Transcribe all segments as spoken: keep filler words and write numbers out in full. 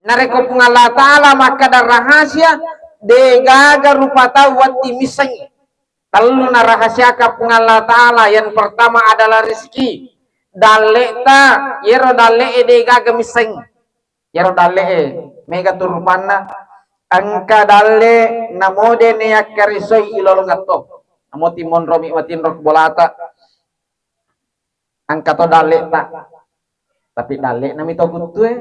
Narekko Puang Allah Ta'ala makkeda rahasia, degaga rupa tau wedding missengngi. Tellu narahasiakan Puang Allah Ta'ala, yang pertama adalah rezeki. Dalle'ta, yero dalle'e degaga missengngi. Yero dalle'e, mega tu rupanna, engka dalle' namode nayakkaresoi ilolongeng to. Namo timmonromi matinro ku bolata. Engka to dalle'ta. Tapi dalle'na mi to kuttue.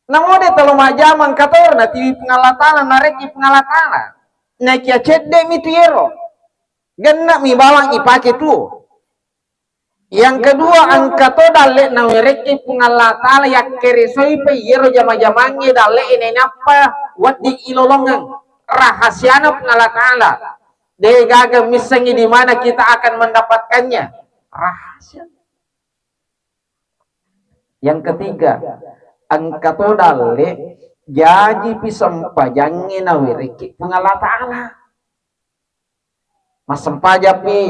Namode talo majjama engka to natiwi Puang Allah Ta'ala, narekki Puang Allah Ta'ala. Naekia cedde' mi tu yero. Genna' mi bawang ipake tuo. Yang kedua, engka to dalle' nawerekki Puang Allah Ta'ala yakkeresoi pe yero jama-jamangnge dalle'e nainappa wedding ilolongeng. Rahasiana Puang Allah Ta'ala. Degaga missengngi di mana kita akan mendapatkannya. Rahasia. Yang ketiga, engka to dalle' jaji pi sempajangnge nawerekki Puang Allah Ta'ala. Massempajappi,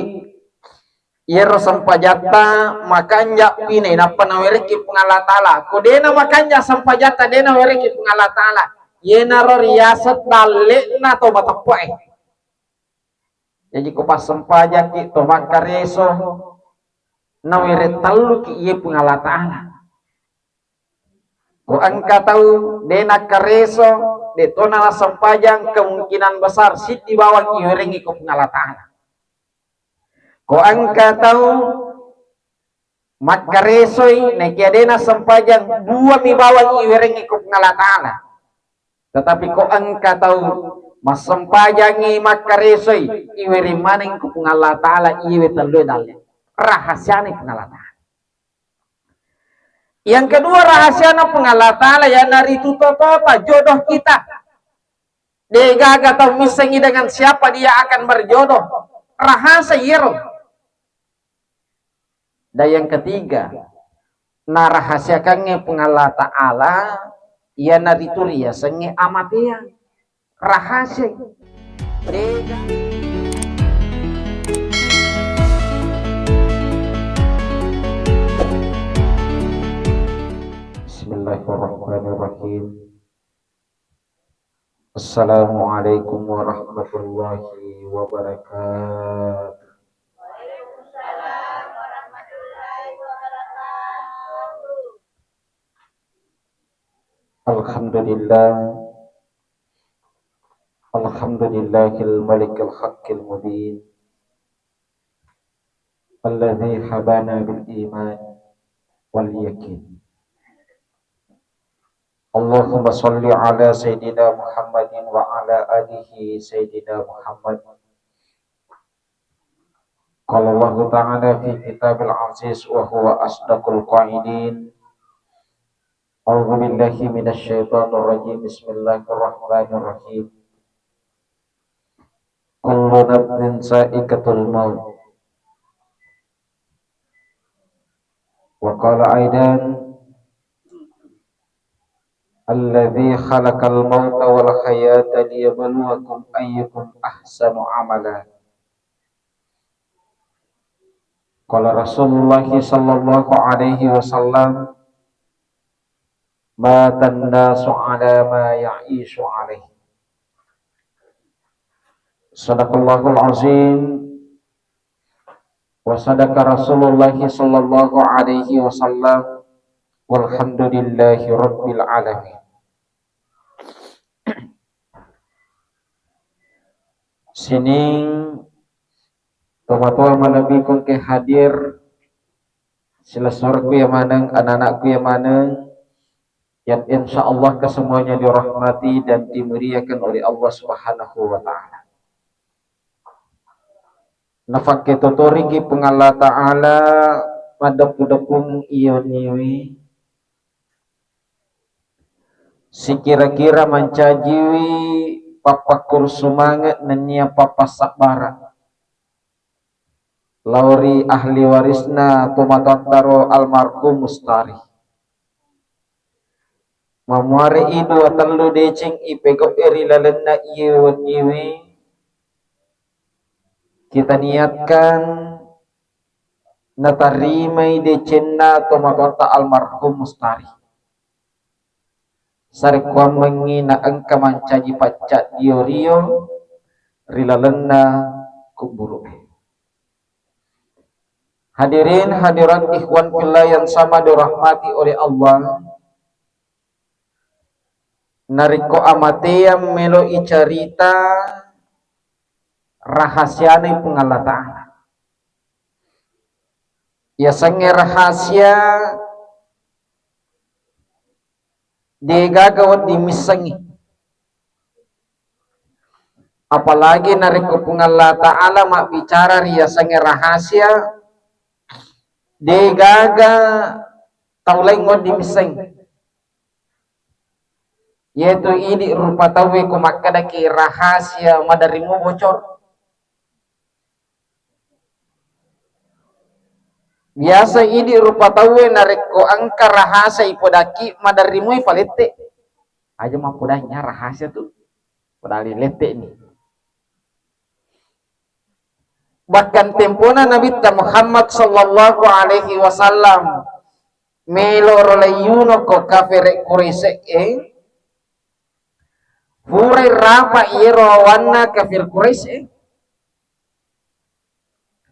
iyaro sempajatta makanja'pi nainappa nawerekki Puang Allah Ta'ala. Ko de'na makanja' sempajatta, de'na werekki Puang Allah Ta'ala, iyanaro riyaseng dalle'na to mateppe'e. Jaji ko passempajakki to makkareso, nawere telluki iye Puang Allah Ta'ala. Ko engka tau de' nakkareso, de' to nasempajang, kemungkinan besar siddi bawang iwerengngi ko Puang Allah Ta'ala. Ko engka tau makkaresoi, naekia de' nasempajang, dua mi bawang iwerengngi ko Puang Allah Ta'ala. Tetapi ko engka tau massempajangngi makkaresoi, iwereng maneng ko Puang Allah Ta'ala iyewe tellue dalle. Rahasiana Puang Allah Ta'ala. Yang kedua, rahasiana Puang Allah Ta'ala iyanaritu totota, jodoh kita. De'gaga tau missengngi dengan siapa dia akan berjodoh. Rahasa iyero. Dan yang ketiga, narahasiakangnge Puang Allah Ta'ala iyanaritu riasengnge amateang. Rahasia. De'ga. Bismillahirrahmanirrahim. Assalamualaikum warahmatullahi wabarakatuh. Alhamdulillah. Alhamdulillahil malikil haqqil mubin. Alladzi habana bil iman wal yakin. Allahumma salli ala Sayyidina Muhammadin wa ala alihi Sayyidina Muhammad. Qala Allahu ta'ala fi kitabil aziz wa huwa asdaqul qailin. A'udzu billahi minasy syaithanir rajim. Bismillahirrahmanirrahim. Kullu nafsin za'iqatul maut. Wa qala aidan, alladzi khalaqal mauta wal hayata liyabluwakum ayyukum ahsanu amala. Qala Rasulullah sallallahu alaihi wasallam, matan nasu ala ma ya'ishu alaihi. Sadaqallahul azim. Wa sadaqa Rasulullah sallallahu alaihi wasallam. Walhamdulillahi rabbil alamin. Sining tomatoa malebbiku engka hadir, silessurku iya maneng, anak-anakku iya maneng, yang insya Allah kesemuanya dirahmati dan dimuliakan oleh Allah Subhanahu wa Ta'ala. Nafakketotoriki Puang Allah Ta'ala maddeppu-deppung iyoniwi, sikira-kira mancajiwi pappakkurusumange nennia pappassabbara lao ri ahli warisna tomatoattaro almarhum Mustari. Mamuare i dua tellu deceng ipegau'e ri lalenna iye wenniwe, kita niatkan natarimai decenna tomatoatta almarhum Mustari. Sarekkuammengngi naengka mancaji paccaddio-rio ri lalenna kuburu'e. Hadirin hadirat ikhwan fillah yang sama dirahmati oleh Allah, narekko amateang melo icarita rahasiana Puang Allah Ta'ala. Yasengnge rahasia degaga wedding missengngi. Apalagi narekko Puang Allah Ta'ala mabbicara ri yasengnge rahasia, degaga tau laing wedding misseng. Iyetu idi rupa tauwe ko makkedaki rahasia maderrimu bocor. Biasa idi rupa tauwe narekko engka rahasia ipodaki maderrimui falette. Aja mappodanya rahasia tu. Padahal lette ni. Bahkan tempona Nabitta Muhammad sallallahu alaihi wasallam melo ro laiyuno ko kafere Quraisy e, purai rapa iyero awanna kafir Quraisy e.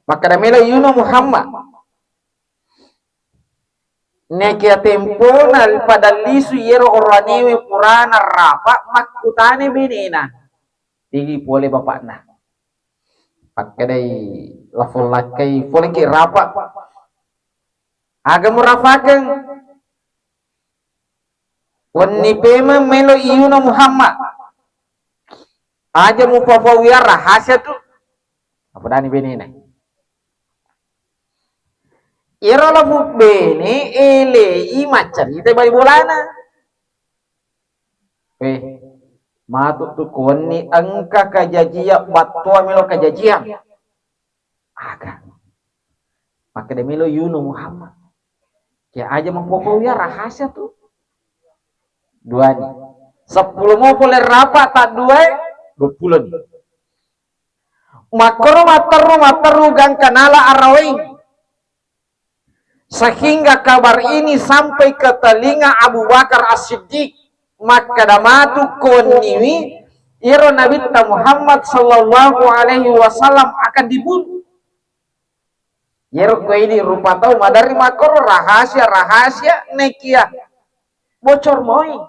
Makkeda melo yuno Muhammad. Nekia tempona pada lisu iyero oroanewe purana rapa makkutane benena. Tigi pole bapakna. Pakkedai lafon lakkai pole ki rapa. Aga murafakeng. Wenni pemeng melo iyuno Muhammad. Aja mupapau ya rahasia tu. Apa dani benena? Iyaro lafu bene elei maccarita bali bolana. Eh, matu tu kuwenni engka kajajiang battua melo kajajiang. Aga. Makkeda melo yuno Muhammad. Ya aja mapopau ya rahasia tu. Dua ni. Seppulo mo pole rapa tak dua, dua puluh ni. Makkoro matteru matteru gangka nala araweng. Sehingga kabar ini sampai ke telinga Abu Bakar As-Siddiq. Makkeda matu kuwenniwi iyaro Nabitta Muhammad sallallahu alaihi wasallam akan dibunuh. Iyaro ko idi rupa tau maderri makkoro rahasia-rahasia nekia bocor moi.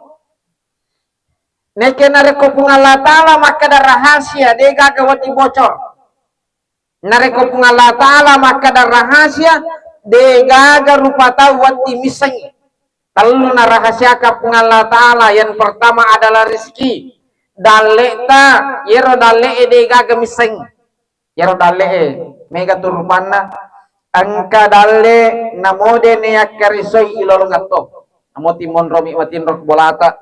Nekia narekko Puang Allah Ta'ala makkeda rahasia, de gaga wedding bocor. Narekko Puang Allah Ta'ala makkeda rahasia, de gaga rupa tau wedding missengngi. Tellu narahasiakan Puang Allah Ta'ala, yang pertama adalah rezeki. Dalle'ta, iyero dalle'e de gaga misseng. Iyero dalle'e, mega tu rupanna. Engka dalle namode neyakkaresoi ilolongeng to. Namo timonromi matinro bolata.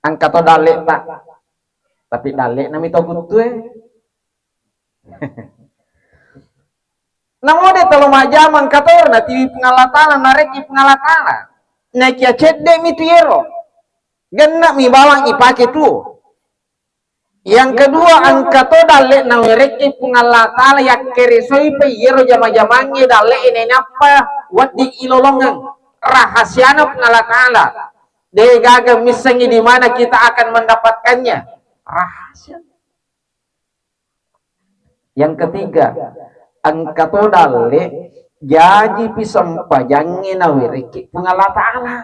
Engka to dalle'ta. Tapi dalle'na mi to guttue. Namo de talo majjama engka to natiwi Puang Allah Ta'ala, narekki Puang Allah Ta'ala. Nakia cedde mi tu iyero. Genna mi bawang ipake tuo. Yang kedua, engka to dalle nawerekki Puang Allah Ta'ala yakkeresoi pe iyero jama-jamangnge dalle nainappa wedding ilolongeng. Rahasiana Puang Allah Ta'ala. De gaga missengi di mana kita akan mendapatkannya. Rahasia. Yang ketiga, engka to dalle jaji pi sempajangnge nawerekki Puang Allah Ta'ala.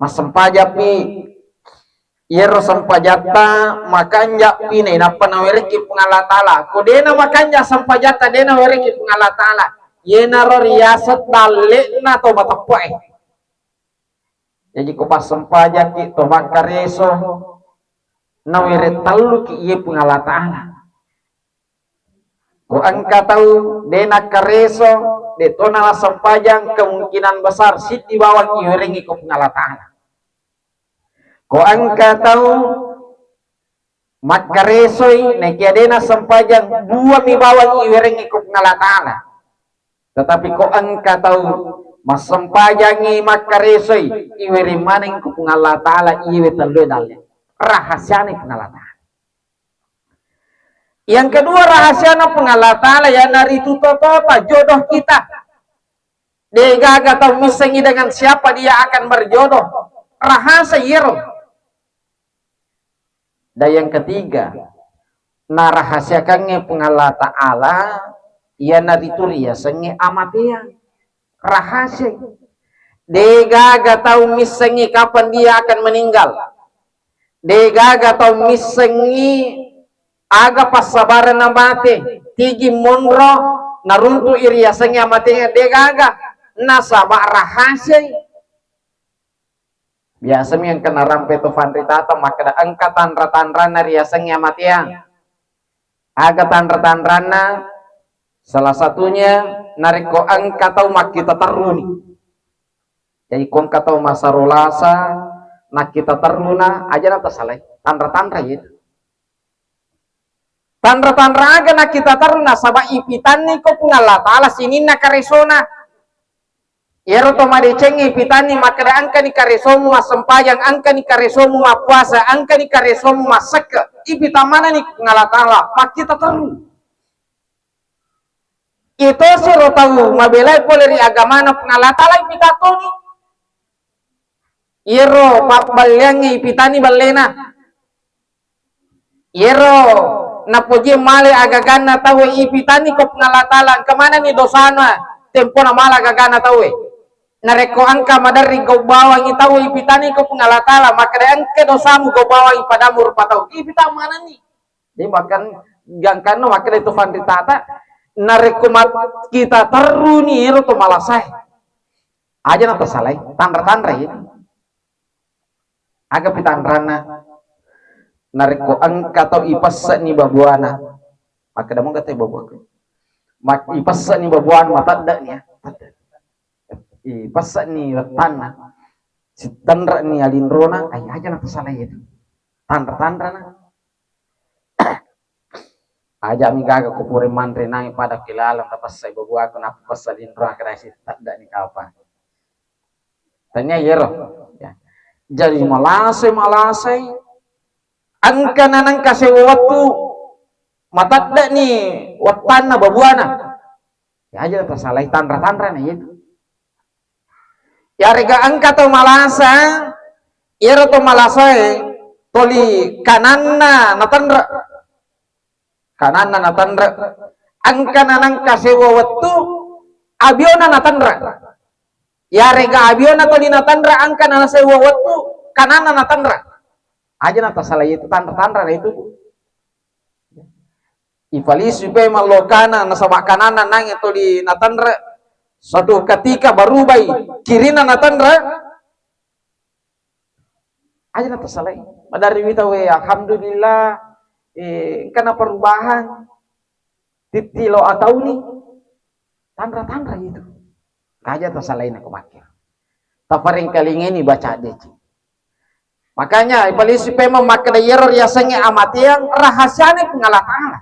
Massempajappi iyero sempajatta makanjappi nainappa nawerekki Puang Allah Ta'ala. Ko dena makanja sempajatta dena werekki Puang Allah Ta'ala. Yenaro riaseng dalle'na to mateppe'e. Jaji ko passempajakki to makkareso, nawere telluki iye Puang Allah Ta'ala. Ko engka tau de nakkareso, de to nala sempajang, kemungkinan besar siddi bawang iwerengi ko Puang Allah Ta'ala. Ko engka tau makkaresoi, naekia de nassempajang, dua mi bawang iwerengngi ko Puang Allah Ta'ala. Tetapi ko engka tau massempajangngi makkaresoi, iwereng maneng ko Puang Allah Ta'ala, iwe tellue dalle. Rahasiana Puang Allah Ta'ala. Yang kedua, rahasiana Puang Allah Ta'ala, iyanaritu totota jodoh kita. Degaga tau missengi dengan siapa dia akan berjodoh. Rahasia iyero. Dan yang ketiga, narahasiakangnge Puang Allah Ta'ala, iyanaritu riasengnge amateang. Rahasia. Degaga tau missengi kapan dia akan meninggal. Degaga tau missengi aga passabarenna mate, tigi monro, naruntu'i riasengnge amateang, degaga. Nasaba rahasiai. Biasami engka narampe to fanritata makkeda engka tanra-tanranna riasengnge amateang. Aga tanra-tanranna? Salah satunya narekko engka tau makkita terruni. Jadi ko engka tau masaro lasa, nakkita terruna, aja natasalai. Tanra-tanra itu. Tanra-tanra aga nakkita terru, nasaba ipitanni ko Puang Allah Ta'ala sininna karesona. Iyaro to madecengnge ipitanni makkeda engkani karesomu massempajang, engkani karesomu mappuasa, engkani karesomu massekke. Ipitang manani Puang Allah Ta'ala, makkita terru. Itosiro tau mabelai pole ri agamana Puang Allah Ta'ala ipitang toni. Iyaro pabballeangnge ipitani ballena. Iyaro napojie male agaganna tauwe ipitani ko Puang Allah Ta'ala, engka manenni dosana tempona mala agaganna tauwe. Narekko engka maderri gau bawangi tauwe ipitani ko Puang Allah Ta'ala, makkeda engka dosamu gau bawangi padamu rupa tau. Ipitang manenni. Jadi bahkan gangkanna makkeda itu fanritata, narekko mat-, kita terruni ero to malasae. Aja natasalai, tanra-tanra ya. Aga pitanranna? Narekko engka tau ipesse'ni babuana, makkeda moga te babuaku. Mak-, ipesse'ni babuana matedde'ni ya. Ipesse'ni wettanna. Sittenre'ni alinrona, ai aja natasalai itu. Tanra-tanrana. Aja'mi gaga ko pura manre nangi pada ki laleng tapessai babuaku nappa pessa linro akadai sitedde'ni kapa. Tania yero. Ya. Jadi malasai, malasai. Engka nanengka sewa wettu matedde'ni wettanna babuana. Ya aja tasalai tanra-tanra na itu. Yarega engka to malasa, iyaro to malasae toli kananna natanra. Kananna natanra. Engka nanengka sewa wettu, abiona natanra. Yarega abiona toli natanra, engka nana sewa wettu, kananna natanra. Aja natasalai itu tanra-tanra na itu. Ipalisi pe mallokana nasaba kananna nange toli natanra. Suatu ketika barubai kirina natanra. Aja natasalai. Maderri wita we, alhamdulillah, eh, engka na perubahan. Tittilo atauni. Tanra-tanra itu. Aja tasalai nako makkiro. Taparengkalingeni baca deci. Makanya, ipalisi pemeng makkeda iyaro riasengnge amateang rahasiane Puang Allah Ta'ala.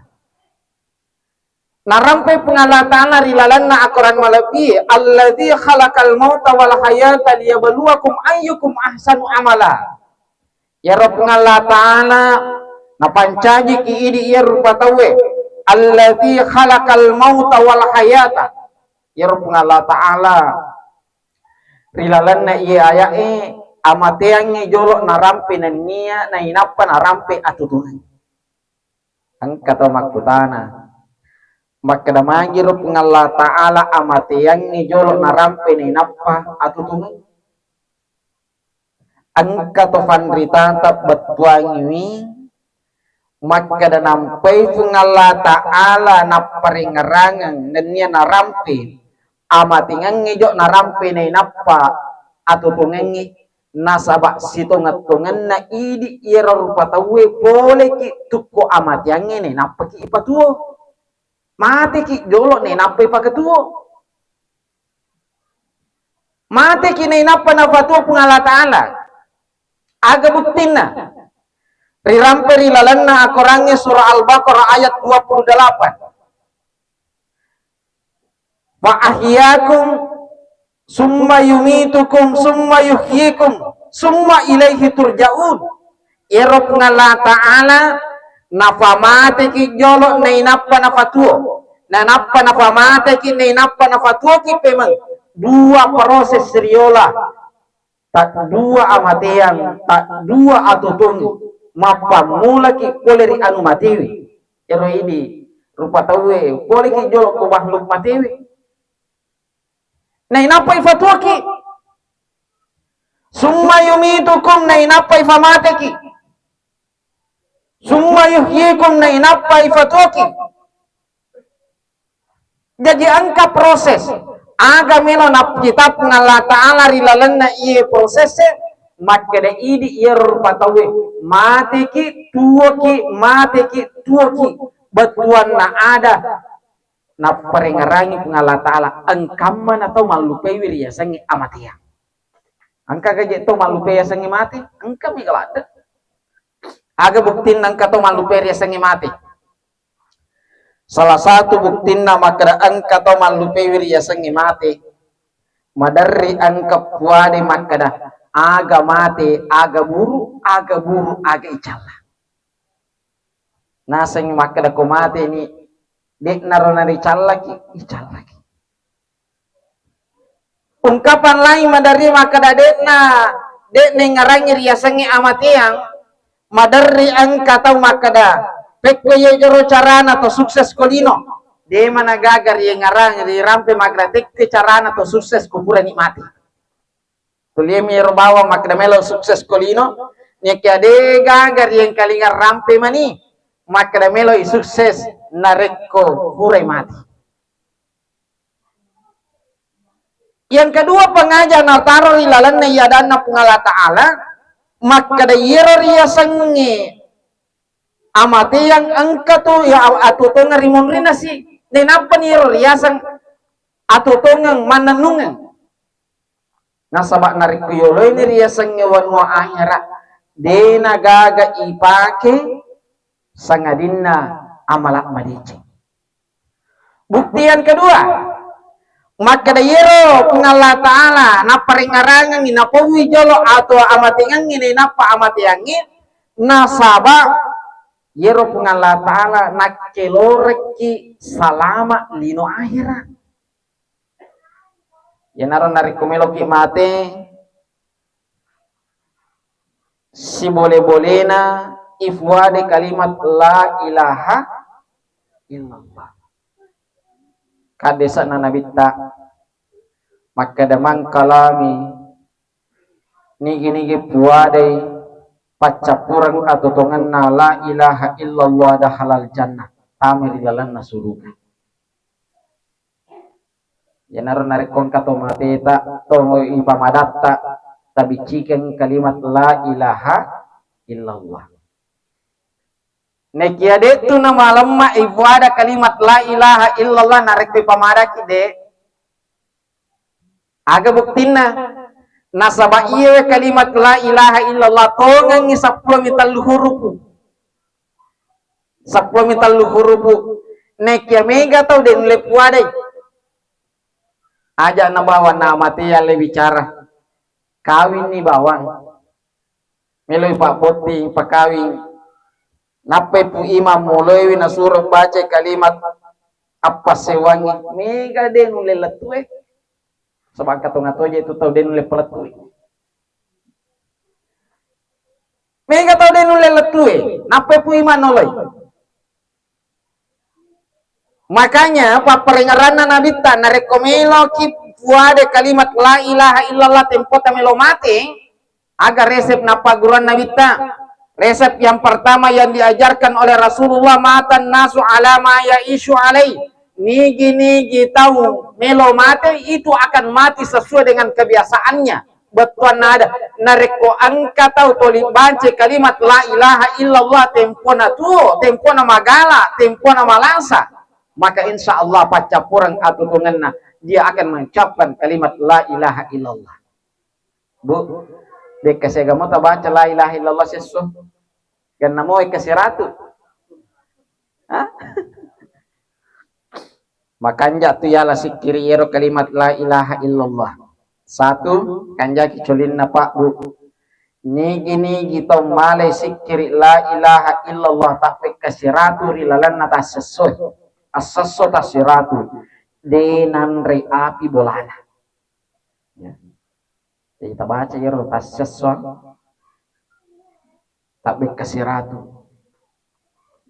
Narampe Puang Allah Ta'ala ri lalenna akorang malebbi, "Alladzi khalaqal mauta wal hayata liyabluwakum ayyukum ahsanu amala." Iyaro Puang Allah Ta'ala napancajiki idi iyaro rupa tauwe. "Alladzi khalaqal mauta wal hayata." Iyaro Puang Allah Ta'ala ri lalenna iye aya'e amateangngi jolo narampe nennia nainappa narampe atutungengngi. Engka to makkutana, makkeda magiro Puang Allah Ta'ala amateangngi jolo narampe nainappa atutungengngi. Engka to fanritata bettuangiwi makkeda nampai Puang Allah Ta'ala napparengerangeng nennia narampe amatengengnge jo narampe nainappa atutungengnge, nasaba sitongeng-tongenna idi iyaro rupa tauwe poleki tukko amateangnge nainappaki ipatuo. Mateki jolo nainappa ipakatuo. Mateki nainappa napatuo Puang Allah Ta'ala. Aga buttinna? Rirampe ri lalenna akorangnge surah Al-Baqarah ayat dua puluh delapan. "Fa ahyakum summa yumitukum summa yuhyikum summa ilaihi turja'un." Iyaro Puang Allah Ta'ala Nafamateki jolo nainappa nafatuo. Nanappa nafamateki nainappa nafatuoki pemeng. Dua proses riola. Taddua amateang, taddua atotong. Mappammulaki pole ri anu matewe. Ero idi rupa tauwe, poleki jolo ko makhluk matewe. Nainappa ifatuoki. Summa yumitukum, nainappa ifamateki. Summa yuhyikum, nainappa ifatuoki. Jaji engka proses. Aga melo nappitapung Allah Ta'ala ri lalenna iye prosesse, makkeda idi iyaro rupa tauwe, mateki, tuoki, mateki, tuoki. Bettuanna ada napparengerangi Puang Allah Ta'ala, engkamma na tau mallupaiwi riasengnge amateang. Engka gaje tau mallupai yasengnge mate? Engka mega ladde. Aga buktinna engka tau mallupai riasengnge mate? Salah satu buktinna makkeda engka tau mallupaiwi riasengnge mate, maderri engka puade makkeda aga mate, aga buru, aga buru, aga icalla. Nasengngi makkeda ko mateni, de'naro naricallaki, icallaki. Ungkapan laing maderri makkeda de'na, de'na ngarangi riasengnge amateang, maderri engka tau makkeda, pekko ye joro carana to sukses ko lino, de managaga riengngarang, rirampe makkeda tekke carana to sukses ko purani mati. Tuliemi ero bawang makkeda melo sukses ko lino, nekia de gaga riengkalinga rampe mani, makkeda melo i sukses narekko purai mati. Yang kedua, pengaja nataro ri lalenna iyadanna Puang Allah Ta'ala, makkeda iyero riasengnge amateang engka tu ya atuo tongeng ri munrinna si, nainappa ni iyero riaseng atuo tongeng mannennungeng. Nasaba narekko yoloini riasengnge wanua ahera, de nagaga ipake sangadinna amala madeceng. Bukti yang kedua, makkeda iyero Puang Allah Ta'ala napparengngarangengngi, napowi jolo atau amatengengngi, nainappa amateangngi, nasaba iyero Puang Allah Ta'ala nakkelorekki salama lino ahera. Iyanaro narekko meloki mate, sibole-bolena ifuade kalimat la ilaha illallah. Kadesana nabitta makkeda, "Man kalami, nigi-nigi puadai paccappureng atutongenna la ilaha illallah, dakhalal jannah, tama ri lalenna suruga." Iyanaro narekko engka to mateta, to ipamadatta, tabiccikeng kalimat la ilaha illallah. Nekia de'tu namalemma ifuada kalimat la ilaha illallah narekko ipamadaki, de. Aga buktinna? Nasaba iyawe kalimat la ilaha illallah tongengngi seppulo mitellu hurupu. Seppulo mitellu hurupu. Nekia mega tau de nulle puadai. Aja na bawang na amatea le bicara. Kawinni bawang. Meloi pabbotting pakawing. Nappai Pu Imam moloiwi nasuro baca kalimat appassewangngi. Mega de nulle lettue. Sebab engka tonga toje tu tau de nulle palettui. Mega tau de nulle lettue. Nappai Pu Imam noloi. Makanya, papparengngeranna Nabitta, narekko meloki puade kalimat la ilaha illallah tempota melo mate, aga resep nappagguruan Nabitta? Resep yang pertama yang diajarkan oleh Rasulullah, "Matan nasu ala ma ya'isyu alaih." Nigi-nigi tau melo mate, itu akan mati sesuai dengan kebiasaannya. Bettuanna ada, narekko engka tau toli bance kalimat la ilaha illallah, tempona tuo, tempona magala, tempona malasa, maka insya Allah paccappureng atutungenna, dia akan mengucapkan kalimat la ilaha illallah. Bu, dekka siaga mo tabaca la ilaha illallah sesso? Ganna mo eka siratu. Hah? Makanja tu yala sikkiri ero kalimat la ilaha illallah. Satu, kanjaki colinna, Pak, Bu. Nigi-nigi tau malai sikkiri la ilaha illallah tabbekka siratu ri lalenna tassessoe. Assesso tassiratu. De nanre api bolana. Ya. Jadi tabaca iyaro tassessoang tabbekka siratu.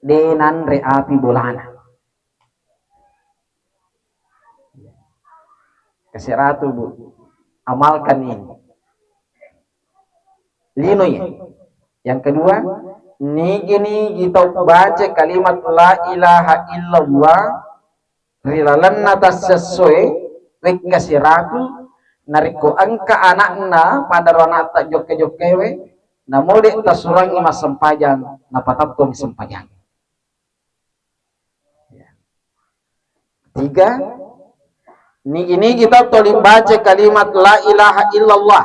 De nanre api bolana. Kasiratu, Bu. Amalkan ini. Lino ya. Yang kedua, nigi-nigi tau baca kalimat la ilaha illallah ri lalenna tassessoe wekka siratu, narekko engka anakna pada ro anakta jokka-jokkaewe, namo de tasurangi massempajang, napatettong sempajang. Tiga, nigi-nigi tau toli baca kalimat la ilaha illallah.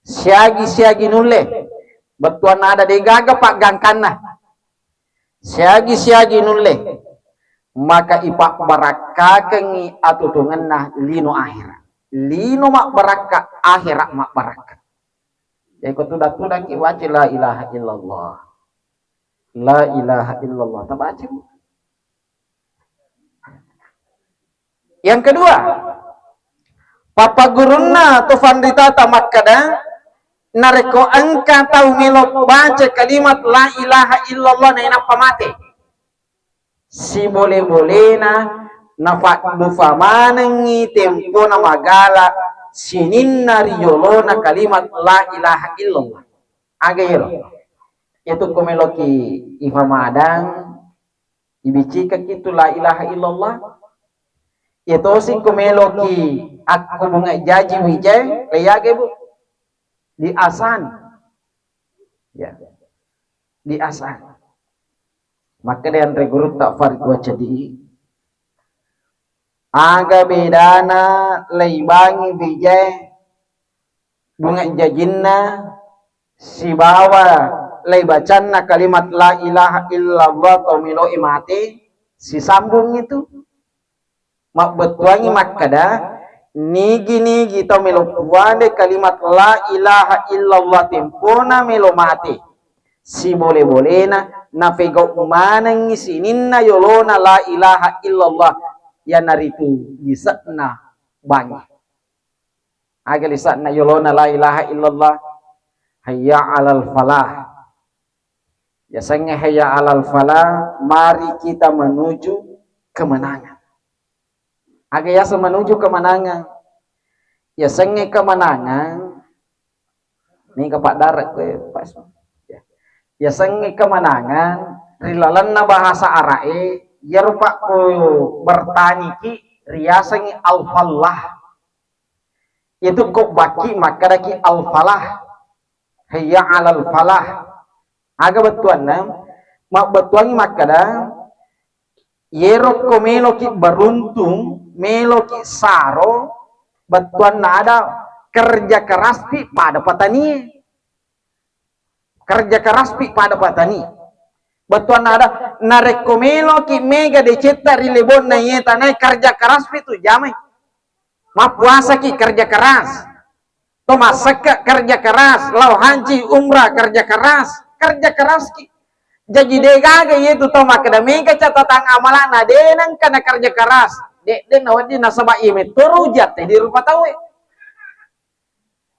Siagi-siagi nulle. Bettuanna ada degaga paggangkanna. Siagi-siagi nulle. Maka ipabbarakkakengngi atutungenna lino ahera. Lino mabbarakka, ahera mabbarakka. Jadi ko tuda-tudaki waca la ilaha illallah. La ilaha illallah. Tabaca, Bu. Yang kedua, pappagurunna to fanritata makkeda, narekko engka tau melo baca kalimat la ilaha illallah nainappa mate, sibole-bolena nafaddufa manengngi tempona magala sininna ri yolona kalimat la ilaha illallah. Aga iyaro? Iyatu ko meloki ifamadang, ibicikaki tu la ilaha illallah. Iya tosi ko meloki akko bunga jaji wijae, leiyage, Bu? Di asan. Ya. Di asan. Makkeda anre gurutta Farid Wacadi, aga bedana leibangi wijae bunga jajinna sibawa leibacanna kalimat la ilaha illallah tau melo'i mate, sisambung itu. Mabbettuangngi makkeda, nigi-nigi tau melo puade kalimat la ilaha illallah tempona melo mate, sibole-bolena napegau manengngi sininna yolona la ilaha illallah, iyanaritu lise'na bangnge. Aga lise'na yolona la ilaha illallah? Hayya 'alal falah. Yasengnge hayya 'alal falah, mari kita menuju kemenangan. Aga yaseng menuju kemenangan? Yasengnge kemenangan, mega paddarekko, eh, Pak Isma. Ya. Yasengnge kemenangan, ri lalenna bahasa Ara'e, iyaro pakko bertaniki riyasengngi al-fallah. Itu ko bakki makkedaki al-falah. Hayya 'alal falah. Aga bettuanna? Mabbettuangngi makkeda, yero ko meloki beruntung, meloki saro, bettuanna ada kerja keraspi pada patanie. Kerja keraspi pada patani. Bettuanna ada, narekko meloki mega decetta ri lebonna iye tanae, kerja keraspi tu jamai. Mappuasaki kerja keras. To massekke kerja keras, lao haji umrah kerja keras, kerja keraski. Jaji degaga iyetu tau makkeda mega catatan amalana de nengka na kerja keras. De, de nawedding nasaba iye metto rujatte di rupa tauwe.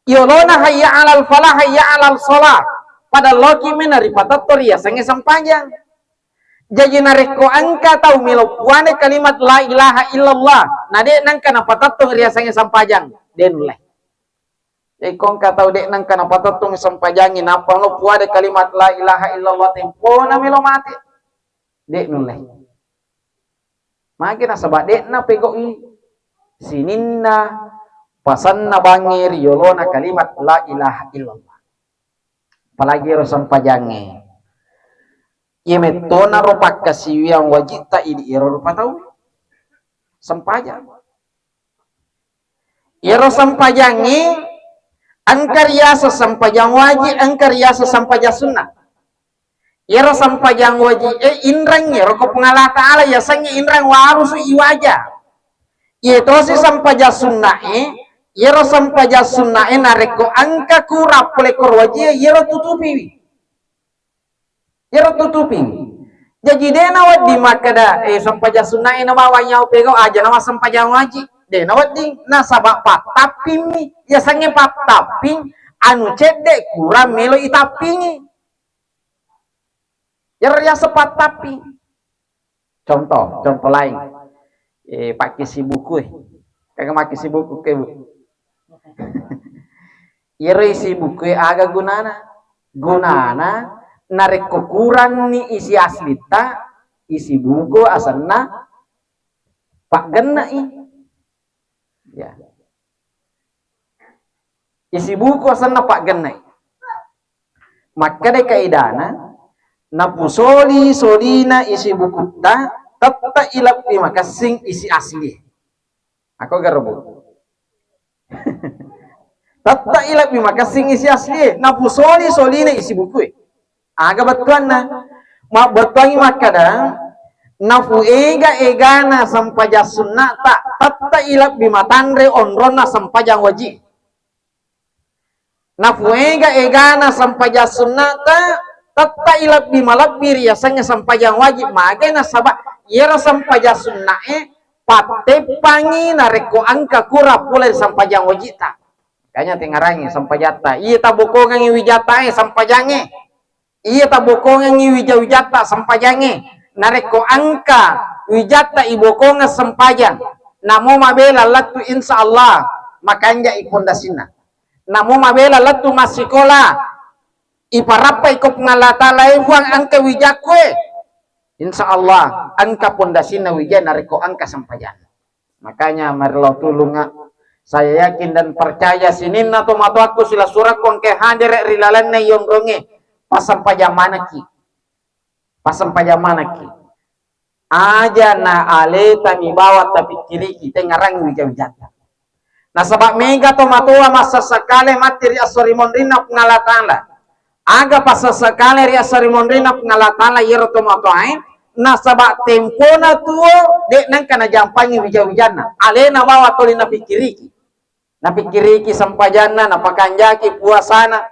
Yolona hayya 'alal falah, hayya 'alal shalah. Pada loki mena ripatetto riyasengnge sempajang. Jaji narekko engka tau melo puane kalimat la ilaha illallah, na de nengka napatettong riyasengnge sempajang, de nulle. Jadi ko engka tau de nengka napatettong sempajangngi, nappa lo puade kalimat la ilaha illallah tempona melo mate, de nulle. Magi nasaba de'na pegau'i sininna pasanna bangnge ri yolona kalimat la ilaha illallah. Apalagi ero sempajangnge. Iya mettonaro pakkasiwiang wajitta idi ero rupa tau. Sempajang. Iyaro sempajangnge engka riyaseng sempajang wajib, engka riyaseng sempajang sunnah. Iyaro sempajang wajib e inreng iyaro ko Puang Allah Ta'ala yasengnge inreng warusu iwaja. Iya tosi sempajang sunnah e Iyaro sempajang sunnae narekko engka kurang pole koro wajie, iyaro tutupiwi. Iyaro tutupiwi. Jaji de nawedding makkeda, eh, sempajang sunnae nabawa nyau pegau aja nawa sempajang wajib. De nawedding, nasaba pattappingmi. Yasengnge pattapping, anu cedde kurang melo itappingi. Iyaro riaseng pattapping. Contoh, contoh lain. Eh, pakkisi buku, eh. Kaga makkisi buku ke, Bu? Iyaro isi buku, eh, aga gunana? Gunana, narekko kuranni isi aslitta, isi buku asenna paggenne'i. Ya. Isi buku asenna paggenne'i. Makkeda kaidana, napusoli-solina isi bukutta, tette ilebbi makessing isi asli. Ako garo, Bu? Tette ilebbi makessing isi asli, napusoli-solina isi buku. Aga bettuanna? Mabbettuangngi makkeda, nafuega-egana sempajang sunnata, tette ilebbi matanre onronna sempajang wajib. Nafuega-egana sempajang sunnata, tette ilebbi malebbi riasengnge sempajang wajib. Magai nasaba iyaro sempajang sunnae patteppangi narekko engka kurang pole ri sempajang wajibta. Makanya tengarangi sempajatta. Iya tabokongengngi wijattae sempajangnge. Iya tabokongengngi wija-wijatta sempajangnge. Narekko engka wijatta ibokongeng sempajang, namo mabela lettu, insya Allah makanjai pondasinna. Namo mabela lettu massikola, iparappai ko Puang Allah Taala, eh, Puang, engka wijakku, eh. Insya Allah engka pondasinna wija narekko engka sempajang. Makanya marilah tulungnga. Saya yakin dan percaya sininna tomatoakku silessurekku engka hadere ri lalenna yonrongnge, passempajang manekki. Passempajang manekki. Aja na aleta mi bawang tapikkiriki, tengarangi wija-wijatta. Nasaba mega tomatoa massessekale matti ri esso ri monrinna Puang Allah Taala. Aga passessekale ri esso ri monrinna Puang Allah Taala iyaro tomatoae, nasaba tempona tuo de nengka najampangi wija-wijanna. Alena bawang toli napikkiriki. Napikkiriki sempajanna, napakanjaki puasana,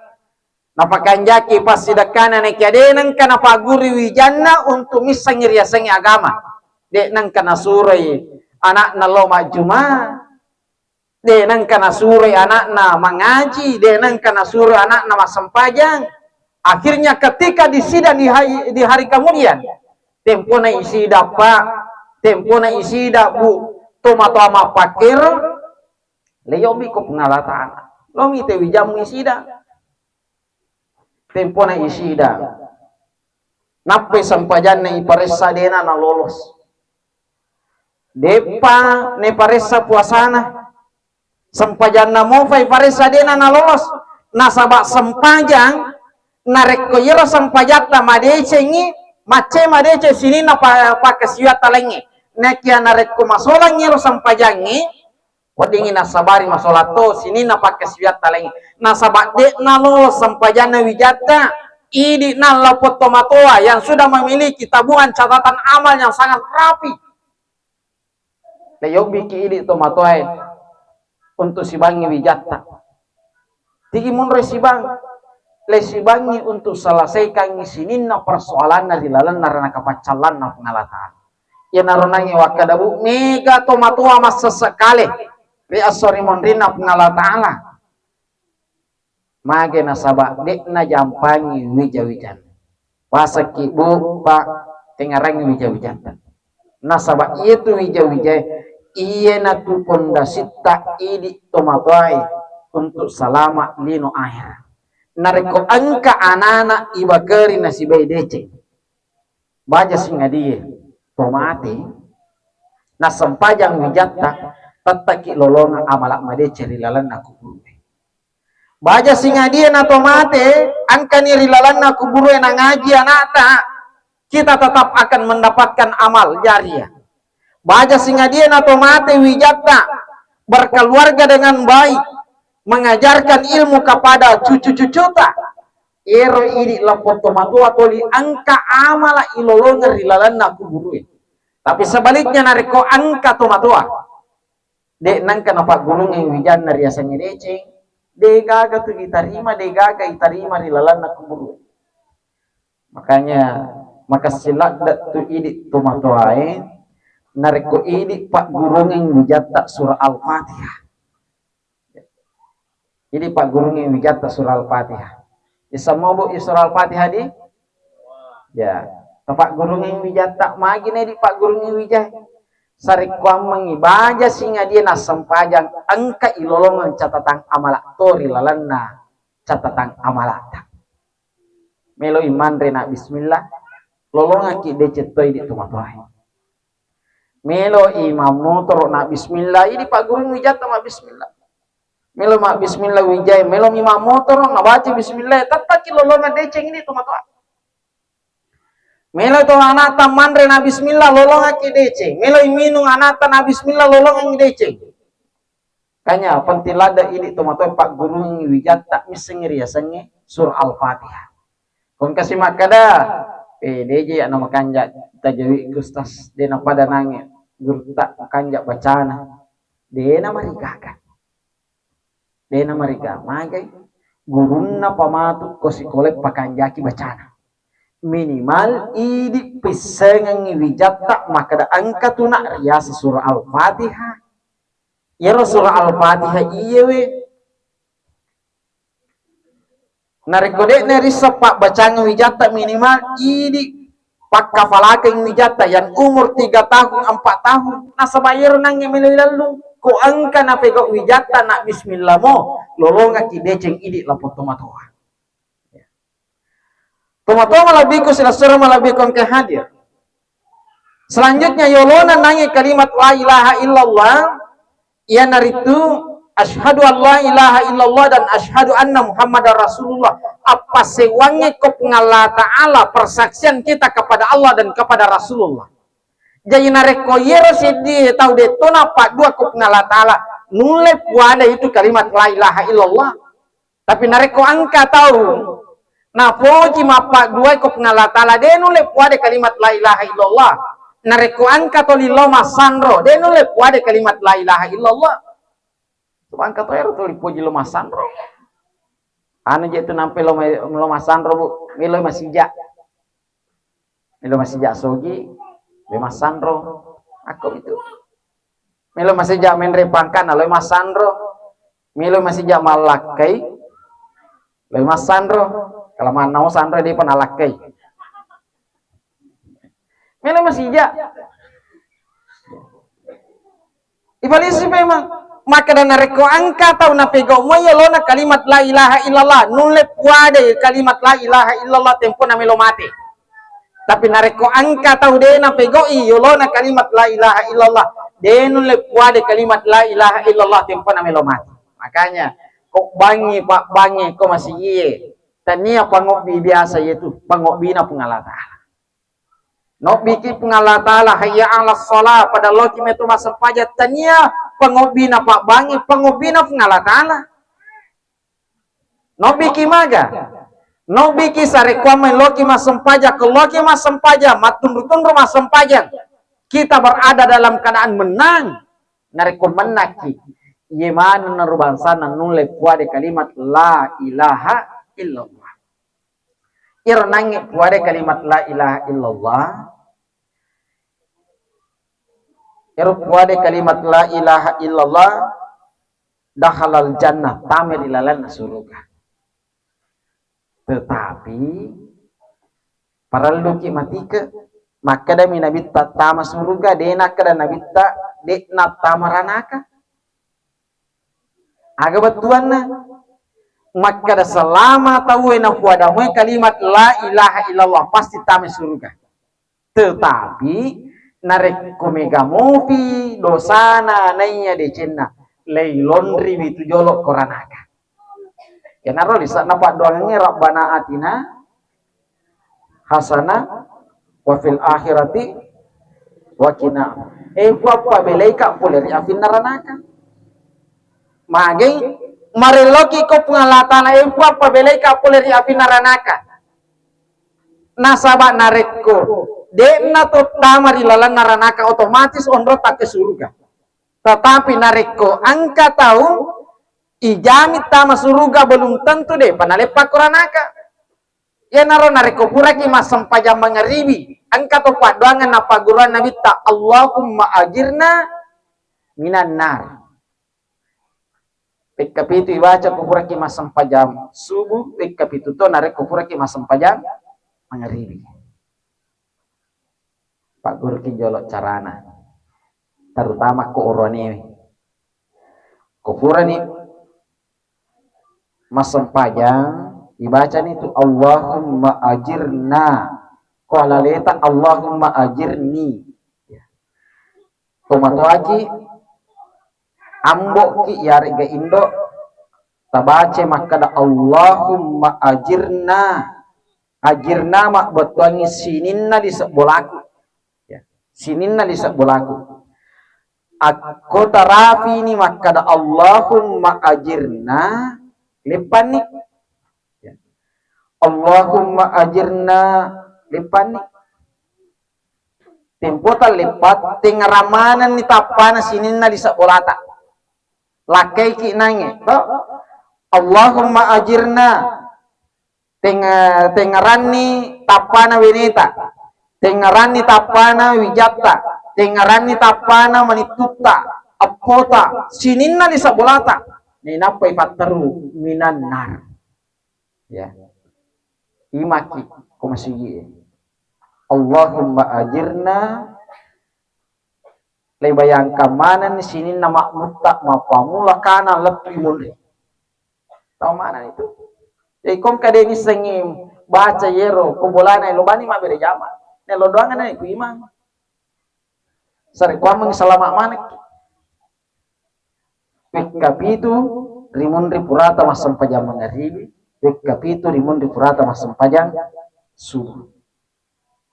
napakanjaki passidekkana, naekia de nengka napagguri wijanna untuk missengngi riasengnge agama. De nengka nasuroi anakna lao majjuma, de nengka nasuroi anakna mangaji, de nengka nasuroi anakna massempajang. Akhirnya ketika disidang di hari, di hari kemudian, tempona isida, Pak, tempona isida, Bu, tomatoa mappakkero, leyobi ko Puang Allah Taala. Lomi te wijammu isida. Tempona isida. Nappai sempajanna iparessa dena nalolos. Deppa neparessa puasana. Sempajanna mofa iparessa dena nalolos. Nasaba sempajang narekko iyaro sempajatta madecengngi, macce madeceng sininna pa-, pakkasiwiatta laingnge. Nakia narekko masolang iyaro sempajangnge, weddingngi nassabari masolatto sininna pakkasiwiatta laingnge. Nasaba de'na lo sempajanna wijatta, idi nallappo tomatoa yang sudah memiliki tabungan catatan amal yang sangat rapi. Leyobbiki idi tomatoae untuk sibangngi wijatta. Tigi munroi sibang, le sibangngi untuk selesaikangngi sininna persoalanna ri lalenna ranaka paccallanna Puang Allah Taala. Iyanaro nangnge wakkeda, Bu, mega tomatoa massessekale ri esso ri monrinna Puang Allah Taala. Mage nasaba de'na jampangi wija-wijanna. Pasakki, Bu, Pak, tengarangi wija-wijatta. Nasaba iyatu wija-wijae, iyanatu pondasitta idi tomatoae untuk salama lino ahera. Narekko engka anana ibakeri nasibai deceng, baja singadie tomate, nasempajang wijatta, tettaki lolongeng amala madeceng ri lalenna kuburue. Baja singadie nato mate, engkani ri lalenna kuburue nangaji anakta, kita tetap akan mendapatkan amal jariah. Baja singadie nato mate wijatta, berkeluarga dengan baik, mengajarkan ilmu kepada cucu-cucuta. Ero idi lappo tomatoa toli engka amala ilolongeng ri lalenna kuburue. Tapi sebaliknya, narekko engka tomatoa De' nengka napaggurungngi wijanna riasengnge deceng, de' gaga tu ditarima, de' gaga itarima ri lalenna kuburu. Makanya makessing ladde' tu idi' tomatoae narekko idi' paggurungngi wijatta surah Al-Fatihah. Idi' paggurungngi wijatta surah Al-Fatihah. Isseng mo, Bu, surah Al-Fatihah di? Ya, tapaggurungngi wijatta, magi na idi' paggurungngi wijae. Sarekkoammengngi baja singadie nassempajang, engka ilolongeng catatang amala' to ri lalenna catatang amalatta. Meloi manre na bismillah, lolongekki deceng to idi' tomatoae. Meloi mammotoro' na bismillah, idi' paggurung wijatta mabbismillah. Melo mabbismillah wijae, melo mi mammotoro' nabaca bismillah, tettakki lolongeng deceng idi' tomatoa. Melo to ana'ta manre na bismillah, lolongekki deceng. Melo minung ana'ta na bismillah, lolongeng deceng. Kanya penting ladde' idi' tomatoa paggurungngi wijatta missengngi riasengnge surah Al-Fatihah. Ko engkasi makkeda, eh, de' je ya' na makanja' tajawidku, Ustaz, de' napada nangnge gurutta makanja' bacana. De' namarigaga. De' namarigaga. Magai gurunna pamatu ko sikola pakanjaki bacana. Minimal idi' pissengengngi wijatta makkeda engka tu na' riaseng surah Al-Fatihah. Iyaro surah Al-Fatihah iyewe narekko de' narisseng pabbacang wijatta, minimal idi' pakkafalakeng wijatta yang umur tiga tahun, empat tahun, nasaba iyaro nangnge melo ilellung. Ko engka napegau wijatta na bismillah mo, lolongekki deceng idi' lapong tomatoa. Tomatoa malebbiku, silessureng malebbiku engka hadir. Selanjutnya, yolona nangnge kalimat la ilaha illallah, iyanaritu asyhadu an la ilaha illallah dan asyhadu anna Muhammadar Rasulullah. Appassewangnge ko Puang Allah Ta'ala, persaksian kita kepada Allah dan kepada Rasulullah. Jadi narekko iyaro seddie tau de' to nappaddua ko Puang Allah Ta'ala, nulle puada itu kalimat la ilaha illallah. Tapi narekko engka tau napoji mappadduai ko Puang Allah Ta'ala, de' nulle puade kalimat la ilaha illallah. Narekko engka toli lao massanro, de' nulle puade kalimat la ilaha illallah. Coba engka to ero toli poji lao massanro. Anu je tu nampe lao ma-, lao massanro, Bu, melo masija. Melo masija sogi, le massanro. Akko itu. Melo masija menre pangkana, le massanro. Melo masija mallakkai, le massanro. Kalau manau sanro, dia pernah lakkai. Melo masija. Ibalisi memang. Makkeda narekko engka tau napegau moi yolona kalimat la ilaha illallah, nulle puade kalimat la ilaha illallah tempona melo mate. Tapi narekko engka tau de' napegau'i yolona kalimat la ilaha illallah, de' nulle puade kalimat la ilaha illallah tempona melo mate. Makanya, ko bangngi, pabbangngi, ko masigie, tania pangobbi biasa, yaitu pangobbina Puang Allah Ta'ala. Nobbiki Puang Allah Ta'ala, hayya 'alas shalah, pada loki metu massempajang, tania pangobbina pabbangngi, pangobbina Puang Allah Ta'ala. Nobbiki maga? Nobbiki sarekkuamma loki massempajang, ko loki massempajang, mattunru-tunru massempajang. Kita berada dalam keadaan menang. Narekko mennakki, iye maneng naro bangsana nulle puade kalimat la ilaha illallah. Iro nangnge puade kalimat la ilaha illallah, ero puade kalimat la ilaha illallah, dakhalal jannah, tame ri lalenna suruga. Tetapi parelluki matike, makkedami Nabitta tama suruga, de' nakkeda Nabitta de' nattama ranaka. Aga bettuanna? Makkeda selama tauwe napuada moi kalimat la ilaha illallah, pasti tama suruga. Tetapi narekko mega mopi dosana naiya decenna, leilonriwi tu jolo ko ranaka. Iyanaro lise'na paddoangengnge, Rabbana atina hasanah wa fil akhirati wa qina. Eh, Puang, pabelaika pole ri api naranaka. Magai marelloki ko Puang Allah Ta'ala, eh, Puang, pabelaika pole ri api naranaka. Nasaba narekko de'na to tama ri lalenna ranaka, otomatis onrota ke suruga. Tetapi narekko engka tau ijami tama suruga, belum tentu depa naleppa Quranaka. Iyanaro narekko puraki massempajang mangaribi, engka to paddoangeng nappagguruang Nabitta, "Allahumma ajirna minan nar." Pekka pitu ibaca ko puraki massempajang subuh, pekka pitu to narekko puraki massempajang mangaribi. Pagguruki jolo carana, terutama ko oroanewe. Ko purani massempajang, ibacani tu, "Allahumma ajirna." Ko alaleta, "Allahumma ajirni." Tomatoaki, amboki, iyaregga indo, tabaca makkada, "Allahumma ajirna." Ajirna mabbettuangngi sininna lise bolaku. Ya. Sininna lise bolaku. Akko tarafini makkada, "Allahumma ajirna," leppanni. Ya. "Allahumma ajirna," leppanni. Tempota leppa, tengngerang manenni tappana sininna lise bolata. Lakkaiki nangnge, to? "Allahumma ajirna." Teng-, tengngeranni tappana weneta, tengngeranni tappana wijatta, tengngeranni tappana manittutta, eppota, sininna lise bolata. Nainappa ipatteru minan nar. Ya. Imaki ko masigi'e. "Allahumma ajirna." Leibayangkan manenni sininna makmutta mappamula kana lettu imunri. Tau maneng itu. Jadi kongka de nissengi baca yero ko bolana lo bani mabbere jama. Nelo doangan ku imang. Sarekkuammengngi salama manekki. Wekka pitu rimunri purata massempajang mangaribi, wekka pitu rimunri purata massempajang subuh.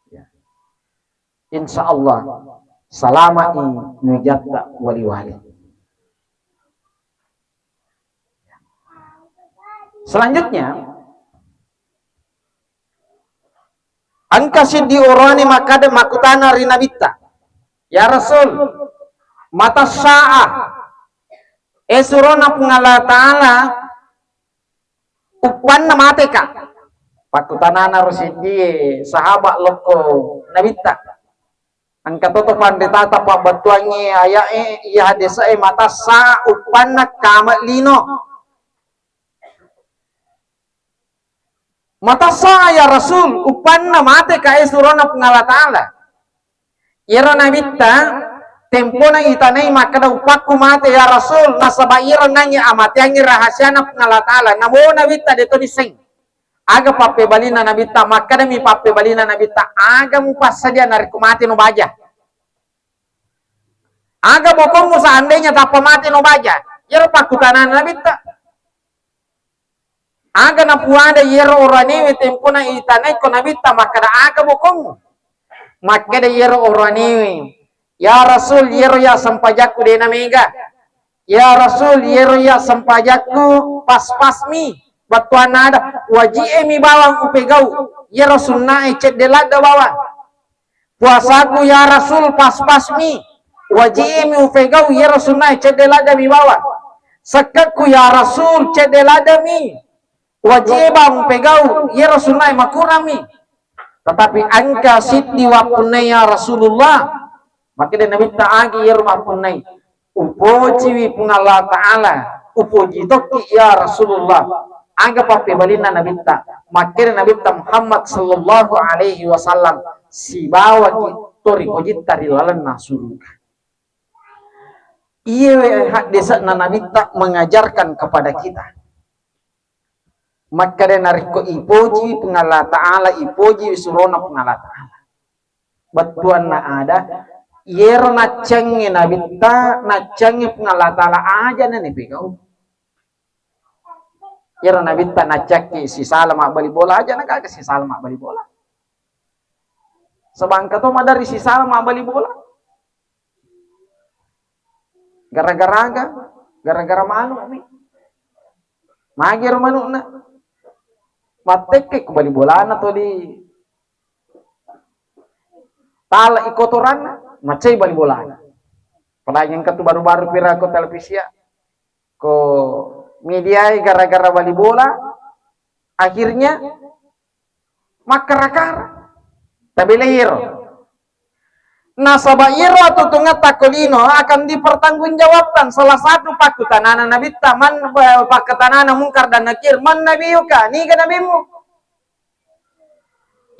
Ya. Insya Allah, salama'i wijatta wali-wali. Selanjutnya, engka siddi oroane makkada, makkutana ri Nabitta, "Ya Rasul, mata saah?" Eh, surona Puang Allah Ta'ala, uppanna mateka? Pakkutanana ro seddie sahabat lokko Nabitta. Engka toto panritata pabbattuangnge aya'e, iya hadese e, mata saah uppanna kama lino. Mata saah ya Rasul, uppanna mateka e surona Puang Allah Ta'ala. Iyaro Nabitta, tempona itanai makkeda, "Upakku mate ya Rasul, nasaba iyaro nangnge amateangngi rahasiana Puang Allah Ta'ala." Namo Nabitta de to nisseng. Aga pappebalina Nabitta? Makkedami pappebalina Nabitta, "Aga mupassadia narekko mate no baja? Aga bokommu seandainya tappa mate no baja?" Iyaro pakkutanana Nabitta. Aga napuada iyaro oroanewe tempona itanaiko Nabitta makkeda, "Aga bokommu?" Makkeda iyaro oroanewe, "Ya Rasul, iyaro ya sempajakku de namega. Ya Rasul, iyaro ya sempajakku pas-pasmi." Bettuanna ada, "Waji'e mi bawang upegau, iyaro sunnae cedde ladde bawang." Puasaku ya Rasul pas-pasmi, waji'e mi upegau, iyaro sunnae cedde ladde mi bawang. Sekkekku ya Rasul cedde ladde mi, waji'e bawang upegau, iyaro sunnae makurang mi. Tetapi engka siddi wappunnai ya Rasulullah. Makkeda Nabitta, "Agi iyaro mappunnai?" "Upojiwi Puang Allah Ta'ala, upoji tokki ya Rasulullah." Aga pappebalinna Nabitta? Makkeda Nabitta Muhammad sallallahu alaihi wasallam, "Sibawaki to ripojitta ri lalenna suruga." Iyewe haddese'na Nabitta mengajarkan kepada kita. Makkeda narekko ipoji Puang Allah Ta'ala, ipoji surona Puang Allah Ta'ala. Bettuanna ada, iyero naccengnge Nabitta, naccengnge Puang Allah Ta'ala, aja na nipegau. Iyero Nabitta naccakki sisala mabbali bola, aja na gaga sisala mabbali bola. Sebangka to madari sisala mabbali bola. Gara-gara aga? Gara-gara manu'mi. Magi ero manu'na? Mattekke ko bali bolana to di tala i kotoranna, macai bali bolana. Apalagi engka tu baru-baru pira ko televisia, ko media, gara-gara bali bola, akhirnya makkara-kara. Tabelai ero. Nasaba iyaro atuo-tuongetta ko lino akan dipertanggungjawabkan. Salah satu pakkutanana Nabitta, man, eh, pakkutanana Mungkar dan Nakir, "Man nabiyuka?" Niga nabimmu?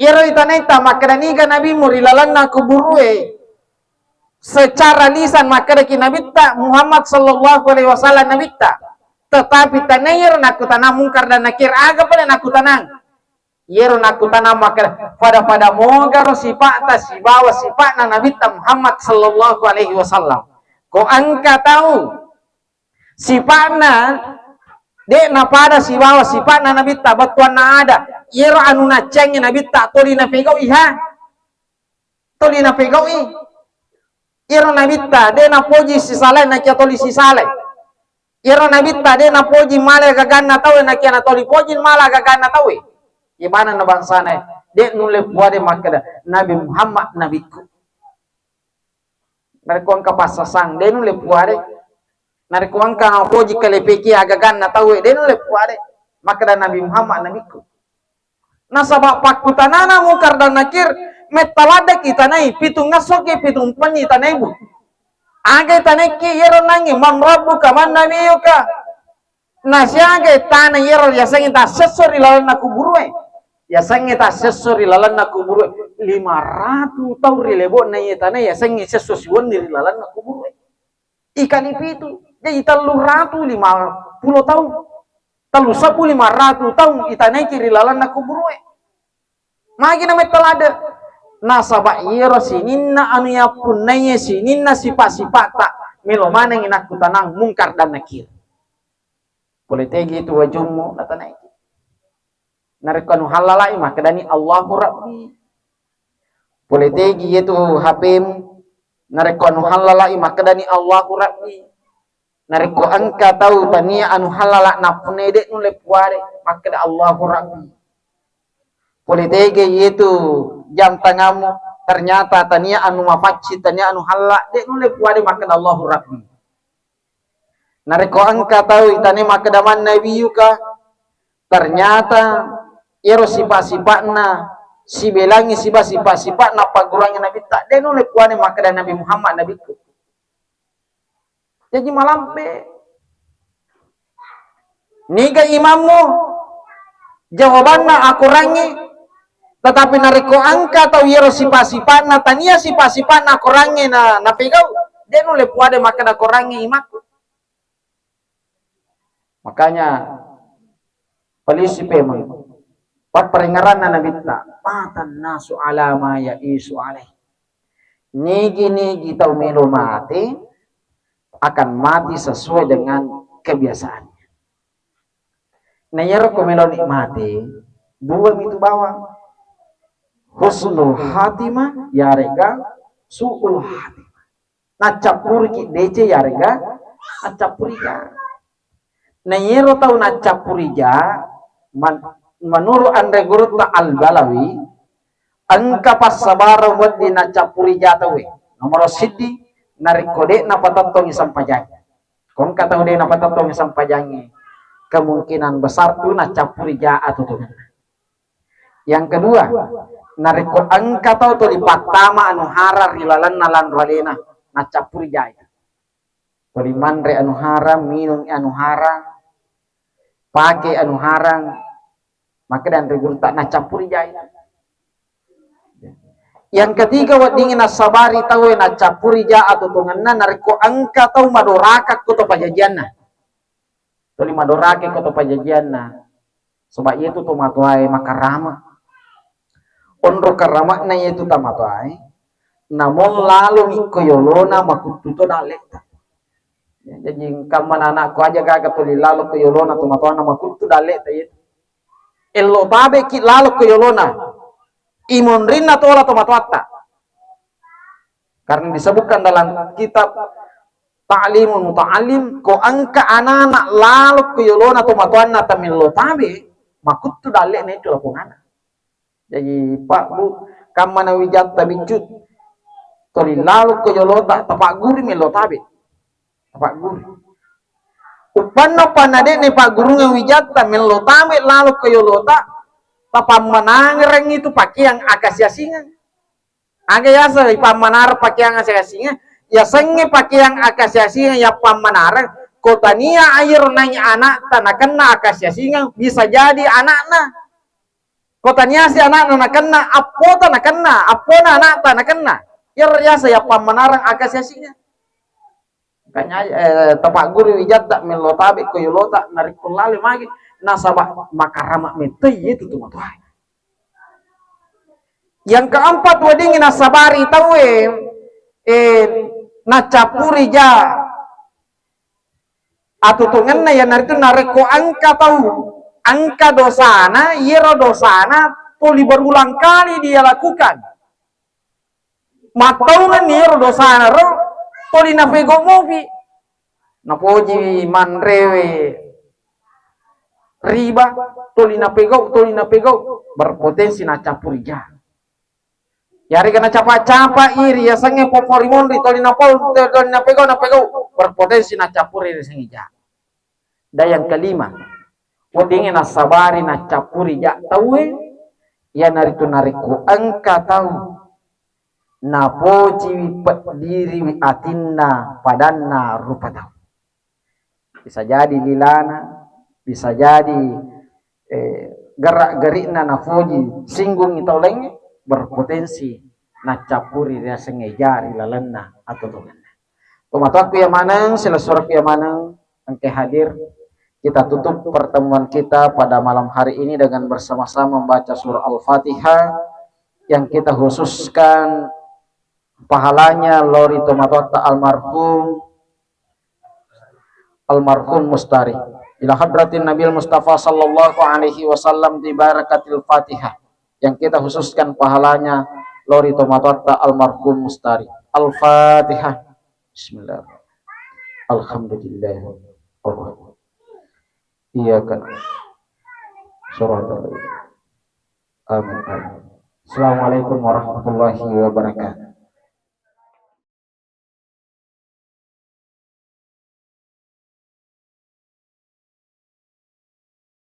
Iyaro itanaitta makkeda, "Niga nabimmu?" Ri lalenna kuburue, secara lisan makkedaki Nabitta Muhammad sallallahu alaihi wasallam, Nabitta. Tetapi tanairo nakkutana Mungkar dan Nakir, aga pale nakkutanang. Iyaro nakkutana makkeda, pada-pada mogaro sipa'ta sibawa sipa'na Nabitta Muhammad sallallahu alaihi wasallam. Ko engka tau sipa'na de' napada sibawa sipa'na Nabitta, bettuanna ada, iyaro anu naccengngi Nabitta toli napegau'i ha. Toli napegau'i. Iyaro Nabitta de' napoji sisalae, nakia toli sisalae. Iyaro Nabitta de' napoji mala gaganna tauwe, nakia natoli poji mala gaganna tauwe. Iye manenna bangsana, de' nulle puade makkeda, "Nabi Muhammad nabikku." Narekko engka passasang, de' nulle puade. Narekko engka napoji kalepeki agaganna tauwe, de' nulle puade. Makkeda, "Nabi Muhammad nabikku." Nasaba pakkutanana Mungkar dan Nakir, metta ladde' itanai, pitung essoki, pitung penni itanai, Bu. Aga itanaiki, iyaro nangngi, "Man rabbuka, man nabiyuka?" Nasiaga tana iyaro yasengnge tassesso ri lalenna kuburue. Yasengnge tassesso ri lalenna kuburue. Lima ratu taung ri lebo'na iye tana yasengnge sesso siwenni ri lalenna kuburue. Ikali pitu. Jaji tellu ratu lima pulo taung. Tellu sebbu lima ratu taung itanaiki ri lalenna kuburue. Magi na metta ladde'? Nasaba iyaro sininna anu yappunnaiye, sininna sipa'-sipa'ta, melo manengngi nakkutanang Mungkar dan Nakir. Pole tegi itu wajummu, natanaiki. Narekko anu hallala'i, makkedani, "Allahu Rabbi." Pole tegi itu H P-mu, narekko anu hallala'i, makkedani, "Allahu Rabbi." Narekko engka tau tania anu hallala nappunnai, de' nulle puade makkeda, "Allahu Rabbi." Pole tegi itu jam tangammu, ternyata tania anu mapaccing, tania anu hallala, de' nulle puade makkeda, "Allahu Rabbi." Narekko engka tau itane makkeda, "Man nabiyuka?" Ternyata iyaro sipa'-sipa'na sibelangi siba sipa'-sipa'na pagguruangnge Nabitta, de' nulle puade makkeda, "Nabi Muhammad nabikku." Jaji malampe. Niga imammu? Jawabanna, "Akorangnge." Tetapi narekko engka tau iyaro sipa'-sipa'na, tania sipa'-sipa'na akorangnge na, napegau, de' nulle puade makkeda, "Akorangnge imakku." Makanya, palisi pemeng. Papparengngeranna Nabitta, "Matan nasu ala ma ya'isu alaih." Nigi-nigi tau melo mate akan mati sesuai dengan kebiasaannya. Na iyaro ko meloni mate, dua mitu bawang. Husnul khatimah, yarega su'ul khatimah. Naccappuriki dece, yarega naccappuri ja. Na iyaro tau naccappuri ja, man-, menurut Anre Gurutta Al-Balawi, engka passabareng wedding naccappuri ja tauwe. Nomoro siddi, narekko de' napatettongi sempajangnge. Ko engka tau de' napatettongi sempajangnge, kemungkinan besar tu naccappuri ja atuo-tuongenna. Yang kedua, narekko engka tau tuli pattama anu harang ri lalenna lanro alena, naccappuri jai. Tuli manre anu harang, minung anu harang, pake anu harang, makkeda Anre Gurutta, naccappuri jai. Yang ketiga, weddingngi nassabari tauwe naccappuri ja atuo-tuongenna, narekko engka tau madoraka ko to pajajianna. Tuli madoraka ko to pajajianna. Sebab iyatu tomatoae makarama. Onro karama'na iyatu tomatoae, namo lalo mi ko yolona makuttu to dalleta. Ya, jaji engka maneng anakku aja gaga tuli lalo ko yolona tomatoanna makuttu dalleta iyatu. Ello tabeki lalo ko yolona. Imonrinna tola tomatoatta. Karena disebutkan dalam kitab Ta'limul Muta'allim, ko engka anak-anak lalo ko yolona tomatoanna tamillo tabe, makuttu dallena itu lapongana. Jaji, Pak, Bu, kammana wijatta biccu? Toli lalo ko yolota, tapagguru mello tabe. Tapagguru. Uppanna, uppanna de'ne paggurungeng wijatta, mello tabe lalo ko yolota, tapammanareng itu pakeang akasiasingeng. Aga yaseng ipammanareng pakeang akasiasingeng? Yasengnge pakeang akasiasingeng yappammanareng, ko tania iyaro nai anakta nakenna akasiasingeng, bisa jadi anakna. Ko taniasi anakna nakenna, appota nakenna, appona anakta nakenna. Iyaro yaseng yappammanareng akasiasingeng. Makanya, eh, tapagguru wijatta, mello tabe ko yolota, narekko lale magi, nasaba makarama mettoi itu tu matoa. Yang keempat, weddingngi nassabari tauwe, eh, naccappuri ja atuongenna, iyanaritu narekko engka tau, engka dosana, iyaro dosana toli berulang kali dia lakukan. Mattaungenni iyaro dosana ro, toli napegau mopi. Napoji manrewe riba, toli napegau, toli napegau, berpotensi naccappuri ja. Yarega nacapa-capa i riasengnge poppo rimonri, toli napau, toli napegau, napegau, berpotensi naccappuri riasengnge ja. Dan yang kelima, weddingngi nassabari naccappuri ja tauwe, iyanaritu narekko engka tau napojiwi, peddiriwi atinna padanna rupa tau. Bisa jadi lilana, bisa jadi, eh, gerak-gerikna napoji, singgungi tau laingnge, berpotensi naccappuri riasengnge ja ri lalenna atuongenna. Tomatoakku iya maneng, silessurekku iya maneng, engke hadir. Kita tutup pertemuan kita pada malam hari ini dengan bersama-sama membaca surah Al-Fatihah yang kita khususkan pahalanya lao ri tomatoatta almarhum, almarhum Mustari. Ila hadratin Nabil Mustafa sallallahu alaihi wasallam bi barakatil Fatihah. Yang kita khususkan pahalanya lao ri tomatoatta almarhum Mustari. Al-Fatihah. Bismillah. Alhamdulillah. Iyyaka na'budu. Amin. Amin. Assalamualaikum warahmatullahi wabarakatuh.